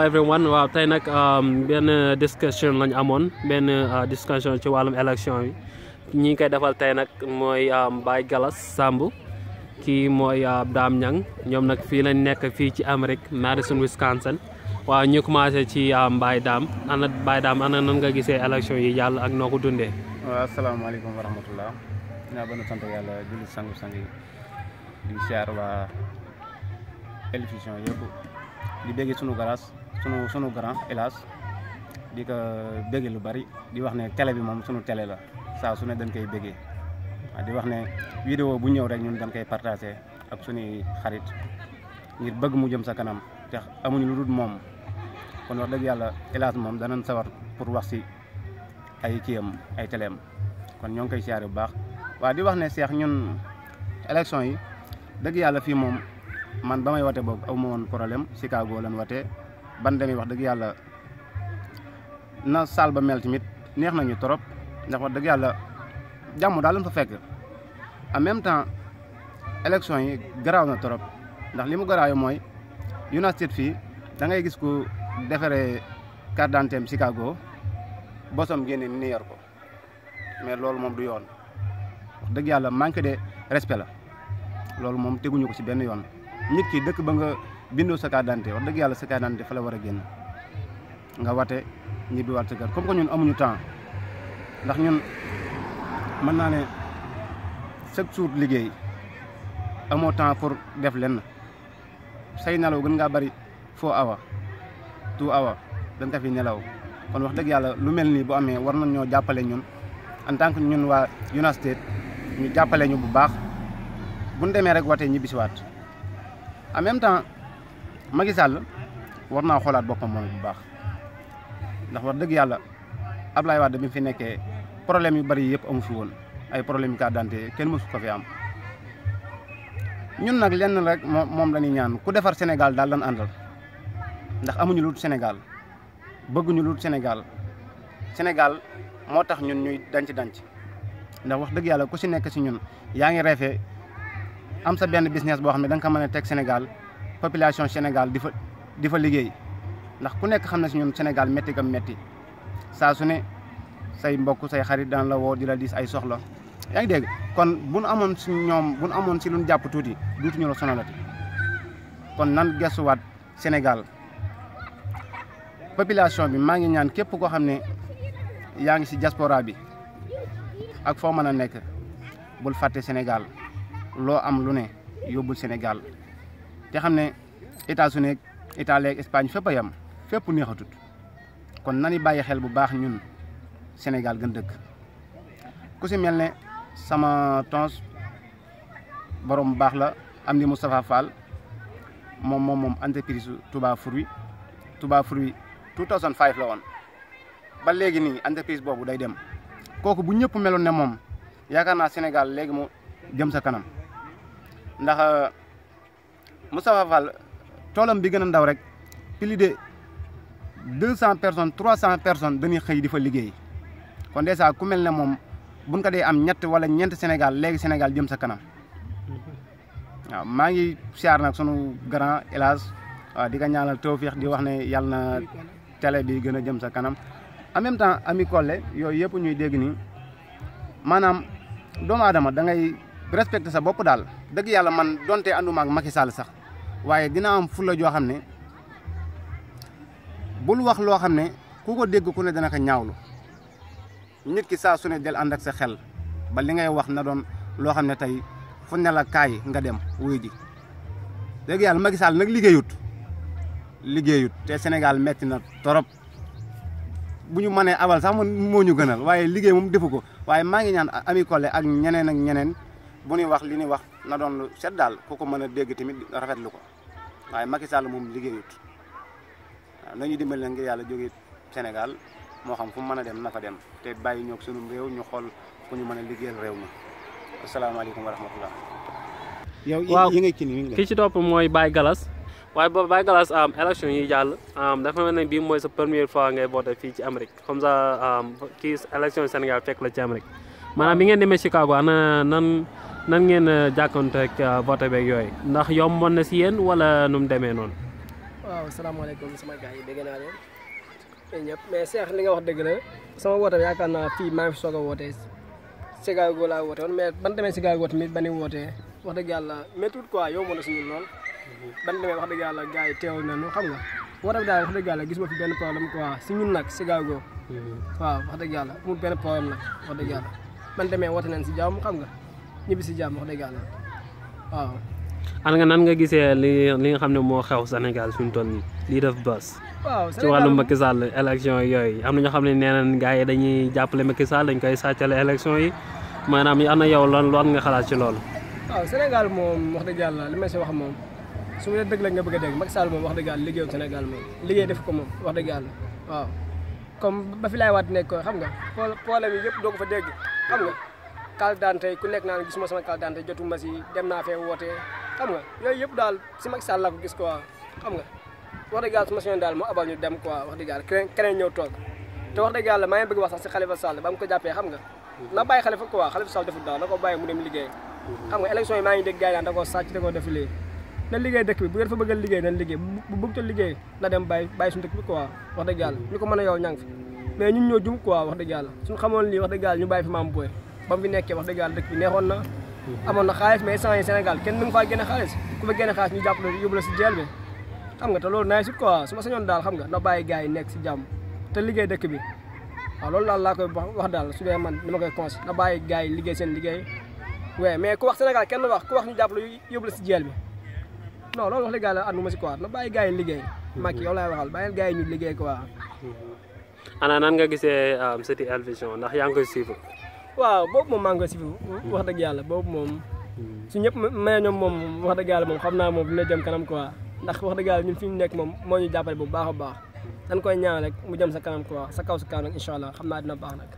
Everyone, waaw tey nag benn discussion lañ amoon benn discussion ci wàllum élection yi ñi ngi koy defal tey nag mooy Baye Galas Samb kii mooy Dame Niang ñoom nag fii lañ nekk fii ci Amérique Madison Wisconsin waaw ñu commencé ci Baye Dame ana nan nga gisee élection yi yàlla ak noo ko dundee. waaw asalaamaaleykum wa rahmatullah dinaa ba nu sant yàlla julli sangu-sang yi di siyaar waa télévision yëpp di bégge sunu garas sunu grand hélas di ko bégge lu bari di wax ne télé bi moom sunu télé la saa su ne dañ koy béggee di wax ne vidéo bu ñëw rek ñun dañ koy partagé ak sunuy xarit ngir bëgg mu jëm sa kanam te amuñu lu dul moom kon wax dëgg yàlla hélas moom danañ sawar pour wax si ay kiyam ay téléem kon ñoo ngi koy siyaare bu baax waaw di wax ne Cheikh ñun élection yi dëgg yàlla fii moom man ba may wate boobu aw ma woon problème Chicago lan wate ban demee wax dëgg yàlla na saal ba mel tamit neex nañu trop ndax wax dëgg yàlla jàmm daal lañ fa fekk en même temps élection yi garaaw na trop ndax li mu garaaw mooy United States fii da ngay gis ku defaree carte d'identité am Chicago bosom génne New York ko mais loolu moom du yoon wax dëgg yàlla manque de respect la loolu moom teguñu ko ci benn yoon nit ki dëkk ba nga bindoo sa carte d'identité wax dëgg yàlla sa carte d'identité fa la war a génn nga wate ñibbi waat sa kër comme que ñun amuñu temps ndax ñun mën naa ne chaque jour liggéey amoo temps pour def lenn say nelaw gën ngaa bari 4 hours 2 hours dañ ko fi nelaw kon wax dëgg yàlla lu mel nii bu amee war nañ ñoo jàppale ñun en tant que ñun waa United States ñu jàppale ñu bu baax bu ñu demee rek watee ñibbisiwaat en même temps Macky Sall war naa xoolaat boppam moom bu baax ndax wax dëgg yàlla Ablaye Wade bi fi nekkee problème yu bari yëpp amu fi woon ay problème yu carte d'identité kenn mësu ko fi am ñun nag lenn rek moom la ñuy ñaan ku defar Sénégal daal lan àndal ndax amuñu lu Sénégal bëgguñu lu Sénégal moo tax ñun ñuy danc ndax wax dëgg yàlla ku si nekk si ñun yaa ngi reefee am sa benn business boo xam ne da nga ko mën a teg Sénégal population Sénégal di fa liggéey ndax ku nekk xam na si ñun Sénégal métti kam métti saa su ne say mbokk say xarit daan la woo di la diis ay soxla yaa ngi dégg kon bu nu amoon si ñoom bu nu amoon si luñ jàpp tuuti duutuñu la sonalati kon nan gestuwaat Sénégal population bi maa ngi ñaan képp koo xam ne yaa ngi si diaspora bi ak foo mën a nekk bul fàtte Sénégal loo am lu ne yóbbul Sénégal te xam ne États-Unis Italie ak Espagne fépp a yem fépp neexatut kon nani bàyyi xel bu baax ñun Sénégal gën dëkk ku si mel ne sama tons borom bu baax la am di Moustapha Fall moom entreprise Touba Fruit 2005 la woon ba léegi nii entreprise boobu day dem kooku bu ñëpp meloon ne moom yaakaar naa Sénégal léegi mu jëm sa kanam ndax Moustapha Fall toolam bi gën a ndaw rek plus de 200 personnes 300 personnes dañuy xëy di fa liggéey kon dèjà ku mel ne moom buñ ko dee am ñett wala ñeent Sénégal léegi Sénégal jëm sa kanam waaw maa ngi siyaar nag sunu grand élage waaw di ko ñaanal tawfiix di wax ne yàlla na télé bi gën a jëm sa kanam en même temps Ami Collé yooyu yëpp ñuy dégg nii maanaam doomu aadama da ngay respecté sa bopp daal dëgg yàlla man donte ànduma ak Macky Sall sax waaye dina am fulla joo xam ne bul wax loo xam ne ku ko dégg ku ne dana ko ñaawlu nit ki saa su ne del ànd ak sa xel ba li ngay wax na doon loo xam ne tey fu ne la kaay nga dem wuy ji dëgg yàlla Macky Sall nag liggéeyut te Sénégal metti na torop bu ñu mënee abal sax moo ñu gënal waaye liggéey moom defu ko waaye maa ngi ñaan Ami Collé ak ñeneen bu ñuy wax li ñuy wax na doon lu set daal ku ko mën a dégg tamit rafetlu ko waaye Macky Sall moom liggéeyut waaw nañu dimbali ngir yàlla jóge Sénégal moo xam fu mu mën a dem na fa dem te bàyyi ñoog sunu réew ñu xool fu ñu mën a liggéeyal réew mi asalaamaaleykum wa rahmatullah. yow yi ngay ki ci topp mooy Baye Galas waaye boobu Baye Galas élection yi jàll dafa mel ne bii mooy sa première fois ngay voté fii ci Amérique comme ça kii élection Sénégal fekk la ci Amérique maanaam bi ngeen demee Chicago ana nan ngeen jàkkoonteeg voté beeg yooyu ndax yomboon na si yéen wala nu mu demee noonu. waaw salaamaaleykum sama gars yi dégg naa leen yéen ñëpp mais Cheikh li nga wax dëgg la sama woote bi yaakaar naa fii maa ngi fi soog a wootee Chicago laa woote woon mais ban demee Chicago tamit ba ni wootee wax dëgg yàlla méttuut quoi yomb na si ñun lool ban demee wax dëgg yàlla gars yi teewul nañu xam nga woote bi daal wax dëgg yàlla gis ma fi benn problème quoi si ñun nag Chicago waaw wax dëgg yàlla amul benn problème nag wax dëgg yàlla ban demee woote nañ si jàmm xam nga ñibbi si jàmm wax dëgg yàlla waaw. an nga nan nga gisee li nga xam ne moo xew Sénégal fi mu toll nii lii def bës. waaw ci wàllu Macky Sall élection yooyu am na ñoo xam ne nee nañ gars yi dañuy jàppale Macky Sall dañ koy sàccale élection yi maanaam yi am na yow lan nga xalaat ci loolu. waaw Sénégal moom wax dëgg yàlla li may si wax moom su ma dëgg la nga bëgg a dégg Macky Sall moom wax dëgg yàlla liggéeyu Sénégal moom liggéey def ko moom wax dëgg yàlla waaw comme ba fi laay waat nekk ko xam nga problème yi yëpp doo ko fa dégg xam nga carte d'identité ku nekk naan gisuma sama carte d'identité jotuma si dem naa fee woote xam nga yooyu yëpp daal si Macky Sall la ko gis quoi xam nga wax dëgg yàlla su ma soñoon daal moo abal ñu dem quoi wax dëgg yàlla keneen ñëw toog te wax dëgg yàlla maa ngi bëgg wax sax si Khalifa Sall ba mu ko jàppee xam nga na bàyyi Khalifa quoi Khalifa Sall deful daal na ko bàyyi mu dem liggéey xam nga élection yi maa ngi dégg gars yi naan da koo sàcc da koo def lii na liggéey dëkk bi bu ngeen fa bëgg a liggéey nañ liggéey bu bëgg ta liggéey na dem bàyyi suñu dëkk bi quoi wax dëgg yàlla ñu ko mën a yow ñang fi mais ñun ñoo jum quoi wax dëgg yàlla suñu xamoon lii wax dëgg yàlla ñu bàyyi fi maam booy ba mu fi nekkee wax dëgg yàlla dëkk bi neexoon na amoon na xaalis mais instant yi Sénégal kenn mu ngi faa génne xaalis ku fa génne xaalis ñu jàpp la yóbbu la si jeel bi xam nga te loolu naay sut quoi su ma sañoon daal xam nga na bàyyi gars yi nekk si jàmm te liggéey dëkk bi waaw loolu daal laa koy wax daal su dee man ni ma koy conseil na bàyyi gars yi liggéey seen liggéey ouais mais ku wax Sénégal kenn wax ku wax ñu jàpp la yóbbu la si jeel bi non loolu wax dëgg yàlla ànduma si quoi na bàyyi gars yi liggéey Macky yow laay waxal bàyyi gars yi ñu liggéey quoi. ana nan nga gisee Seti El Vision ndax yaa ngi koy suivre. waaw boobu moom maa ngi koy suivre wax dëgg yàlla boobu moom su ñëpp mais ñoom moom wax dëgg yàlla moom xam naa moom dina jëm kanam quoi ndax wax dëgg yàlla ñun fi ñu nekk moom moo ñu jàppale bu baax a baax dañ koy ñaan rek mu jëm sa kanam quoi sa kaw sa kanam incha allah xam naa dina baax nag.